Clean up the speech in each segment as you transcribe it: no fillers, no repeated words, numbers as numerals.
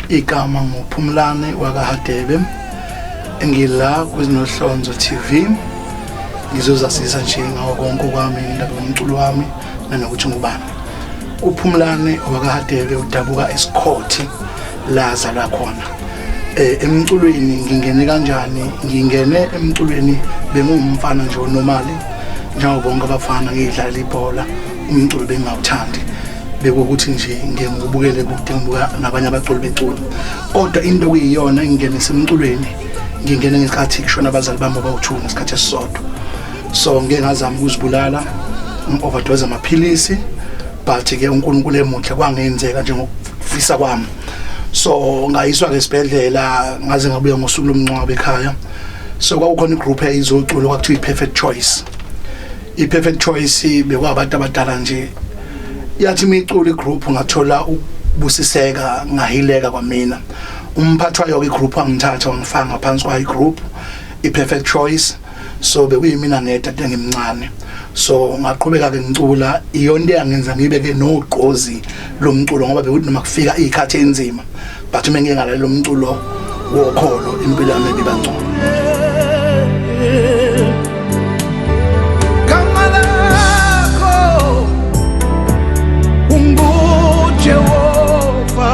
Igama nguPhumlane wakaHadebe. Ngila kwiZinohlonzo TV. Ngizozazisa nje ngawo konke kwami indaba yomculo wami nanokuthi ngubani. UPhumlane wakaHadebe udabuka eSikhothi la azalwa khona. Emculweni ngingene kanjani? Ngingene emculweni bengumfana nje onormali njengoba bonke abafana ngidlala ibhola, umculo bengawuthandi. Bekukuthi nje ngeke ngibukele kude ngibuka nabanye abaculi becula, kodwa into okuyiyona engingenise emculweni, ngingene ngesikhathi kushona abazali bami abawu-2 ngesikhathi esisodwa. So ngike ngazama ukuzibulala, ngi-overdose amaphilisi, but-ke uNkulunkulu emuhle kwangenzeka njengokufisa kwami. So ngayiswa-ke esibhedlela, ngaze ngabuya ngosuku lomngcwabo ekhaya. So kwakukhona igroup eyayizoculo kwakuthiwa i-Perfect Choice. I-Perfect Choice bekwabantu abadala nje, yathi imiculo igroup, ngathola ukubusiseka, ngahileka kwamina. Umphathi wayo-ke igroup wangithatha wangifaka ngaphansi kwayo igroup i-Perfect Choice. So bekuyimina ngedwa engimncane, so ngaqhubeka-ke ngicula. Iyona into eyangenza ngibe-ke nogqozi lomculo, ngoba bekuthi noma kufika iy'khathi ey'nzima, but uma ngike ngalalela umculo wokholo impilo yami ibiba ngcono. Gama lakho unguJehova,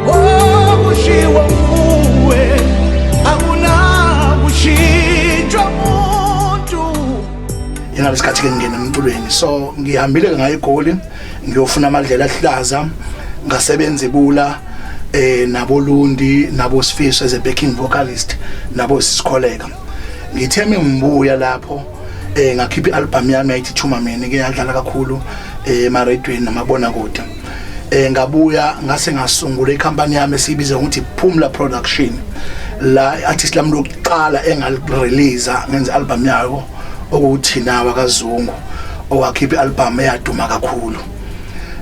okushiwo nguwe akunakushintshwa muntu. Ingalesikhathi ke ngingena emculweni, so ngihambile ngaye eGoli ngiyofuna amadlela ahlaza, ngasebenza ebula nabolundi nabo Sifiso as a backing vocalist, nabo Sikholeka. Ngithe ngibuya lapho ngakhipha ialbum yami ayithi Thuma Mina, ke yadlala kakhulu emaradweni namabona kude. Ngabuya ngase ngasungula ikhampani yami esiyibiza ngokuthi Phumla Production, la artist lami lokuqala engalirelease ngenza album yayo okuthi nawa kaZungu, owakhipha ialbum eyaduma kakhulu.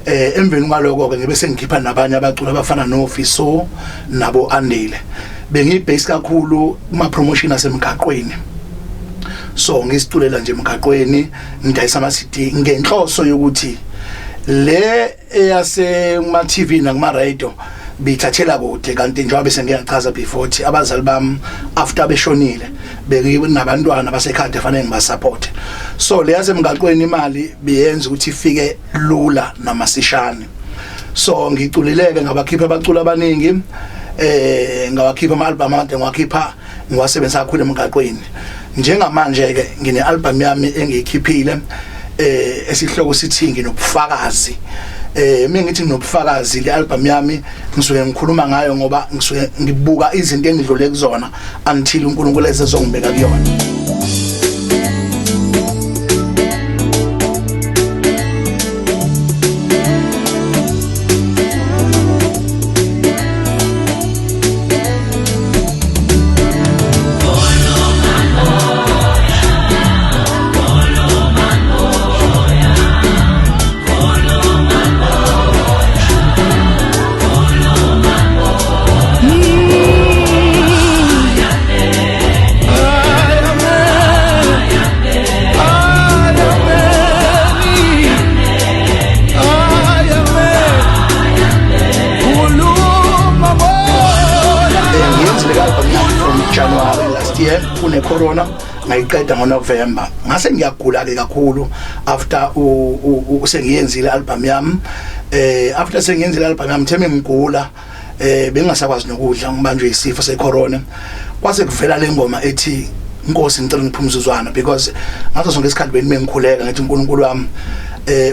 Emveni kwaloko ke ngibe sengikhipha nabanye abaculi abafana noFiso nabo Andile. Bengiyibase kakhulu kuma promotion asemgaqweni, so ngisiculela nje emgaqweni, ngidayisa ama CD ngenhloso yokuthi le eyase kuma TV nakuma radio bithathela kude. Kanti njengoba bese ngiyachaza before ukuthi abazali bami after beshonile bekunabantwana basekhaya fanele ngibasupport, so le yasemgaqweni imali biyenza ukuthi ifike lula namasishane. So ngiculileke, ngabakhipha abaculi abaningi, ngawakhipha ama album amade, ngiwakhipha ngiwasebenzisa kakhulu emgaqweni. Njengamanje ke ngine album yami engiyikhiphile esihloko sithi Nginobufakazi. Mina ngithi nginobufakazi, le album yami ngisuke ngikhuluma ngayo ngoba ngisuke ngibuka izinto engidlule kuzona until uNkulunkulu ezezongibeka kuyona. Ngiyenzile album from January last year kune corona, ngayiqeda ngoNovember. Ngase ngiyagula ke kakhulu after sengiyenzile album yami. After sengiyenzile album yami, theme ngigula, bengingasakwazi nokudla, ngibanjwe isifo secorona. Kwase kuvela le ngoma ethi Nkosi ngicela ngiphume umzuzwana, because ngaso sonke isikhathi benime ngikhuleka ngithi, uNkulunkulu wami,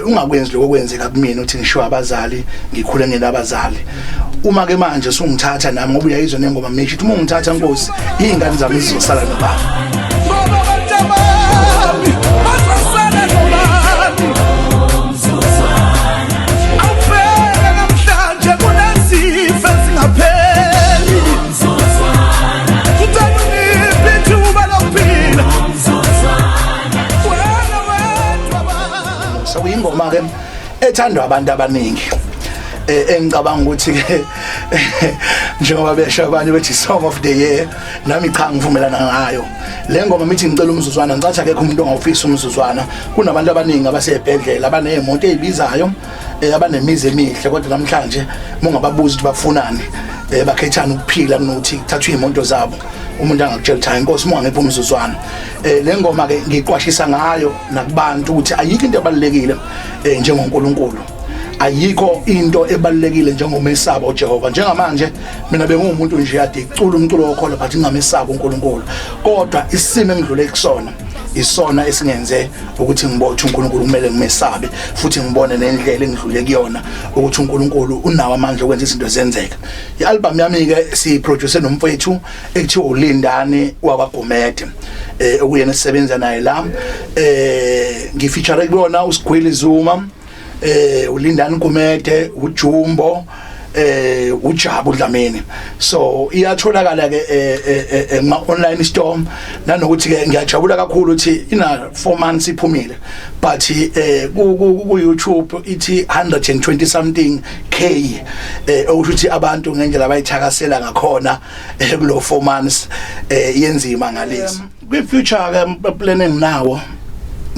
ungakwenzi lokho kwenzeka kumina uthi ngishiwa abazali, ngikhule ngenabazali. Uma ke manje sungithatha nami, ngoba uyayizwa nengoma misho uma ungithatha Nkosi, izingane zami zizosala nobaba. Ngoba bantabami bazosala nobani? Awubheke namhlanje kunezifo ezingapheli. Ngicela ungiphe ithuba lokuphila. Wena wedwa baba. So kuyingoma ke ethandwa abantu abaningi, engicabanga ukuthi ke njengoba besho abanye bethi song of the year, nami cha ngivumelana ngayo. Le ngoma mithi ngicela umzuzwana, ngicathi akekho umuntu ongawufisa umzuzwana. Kunabantu abaningi abasebhedlela abanezimoto ezibizayo, abanemizi emihle, kodwa namhlanje mungababuza ukuthi bafunani, bakhethana ukuphila kunokuthi kuthathwe iy'moto zabo. Umuntu angakutshela ukuthi hayi inkosi, uma ungangipha umzuzwana. Le ngoma ke ngiqwashisa ngayo nakubantu ukuthi ayikho into ebalulekile njengoNkulunkulu, ayikho into ebalulekile njengomesaba uJehova. Njengamanje mina bengumuntu nje ade icula umculo wokholo, but ngingamesaba uNkulunkulu, kodwa isimo engidlule kusona isona esingenze ukuthi ngibone ukuthi uNkulunkulu kumele ngimesabe, futhi ngibone nendlela engidlule kuyona ukuthi uNkulunkulu unawo amandla okwenza izinto zenzeka. I-album yami ke siyiproduce nomfowethu ekuthiwa uLindani wakwaGumede, okuyena esisebenza naye la. Ngifeature kuyona uSigwili Zuma, uLindani Gumede, uJumbo, uJabu Dlamini. So iyatholakala ke ema online store, nanokuthi ke ngiyajabula kakhulu ukuthi ina 4 months iphumile, but ku YouTube ithi 120 something K, okusho ukuthi abantu ngendlela abayithakasela ngakhona kulo 4 months yenzima ngalezi. Kwi future ke, plan enginawo,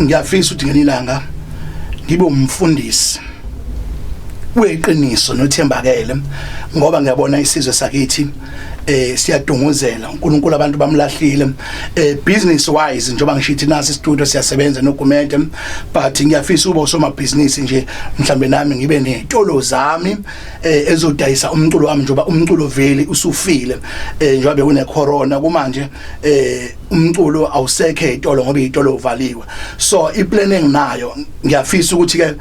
ngiyafisa ukuthi ngelilanga ngibe umfundisi weqiniso nothembakele, ngoba ngiyabona isizwe sakithi siyadunguzela, uNkulunkulu abantu bamlahlile. Business wise, njengoba ngishithi nasi studio siyasebenza noGumede, but ngiyafisa ukuba usomabhizinisi nje, mhlambe nami ngibe nezitolo zami ezodayisa umculo wami, njengoba umculo vele usufile, njengoba bekune corona kumanje, umculo awusekho ezitolo ngoba izitolo uvaliwe. So iplan enginayo, ngiyafisa ukuthi ke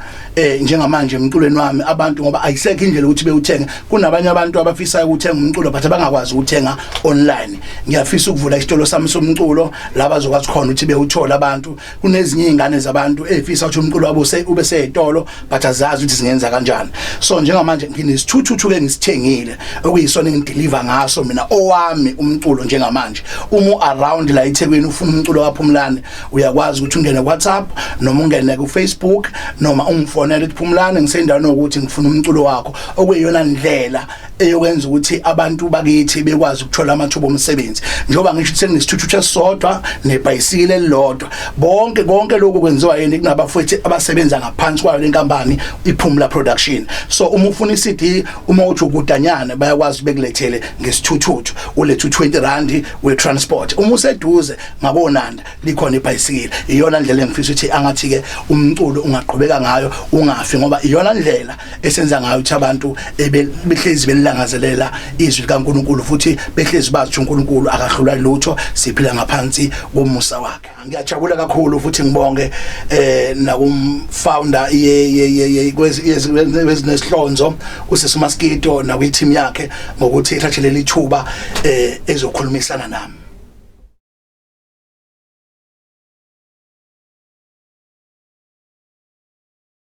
njengamanje emculweni wami abantu, ngoba ayisekho indlela ukuthi bewuthenge, kunabanye abantu abafisayo ukuthenga umculo but abangakwazi ukuthenga online, ngiyafisa ukuvula isitolo sami somculo la bazokwazi khona ukuthi bewuthole abantu. Kunezinye izingane zabantu ezifisa ukuthi umculo wabo ube sezitolo, but azazi ukuthi singenza kanjani. So njengamanje nginesithuthuthu ke ngisithengile, okuyisona engideliver ngaso mina owami umculo. Njengamanje uma around la eThekwini ufuna umculo kaPhumlani, uyakwazi ukuthi ungene ku WhatsApp noma ungene ku Facebook noma ungifonele ukuthi, "Phumlani, ngisendaweni yokuthi ngifuna umculo wakho," okuyiyona ndlela eyokwenza ukuthi abantu bakithi bekwazi ukuthola amathuba omsebenzi, njengoba ngisho ukuthi senginesithuthuthu esisodwa nebhayisikili elilodwa. Bonke konke lokhu kwenziwa yini? Kunabafowethu abasebenza ngaphansi kwayo lenkampani iPhumla Production. So uma ufuna iCD, uma uthi ukudanyana, bayakwazi bekulethele ngesithuthuthu, ulethe u20 rand we transport. Uma useduze ngabonanda, likhona ibhayisikili. Iyona ndlela engifisa ukuthi angathi ke umculo ungaqhubeka ngayo ungafi, ngoba iyona ndlela esenza ngayo ukuthi abantu behlezi belilangazelela izwi likaNkuluNkulu, futhi behlezi bazi ukuthi uNkulunkulu akahlulwa lutho, siphila ngaphansi komusa wakhe. Ngiyajabula kakhulu futhi ngibonge nakum founder ye ye ye kwezinesihlonzo usisi Maskito nakwi team yakhe ngokuthi ethathe leli thuba ezokhulumisana nami.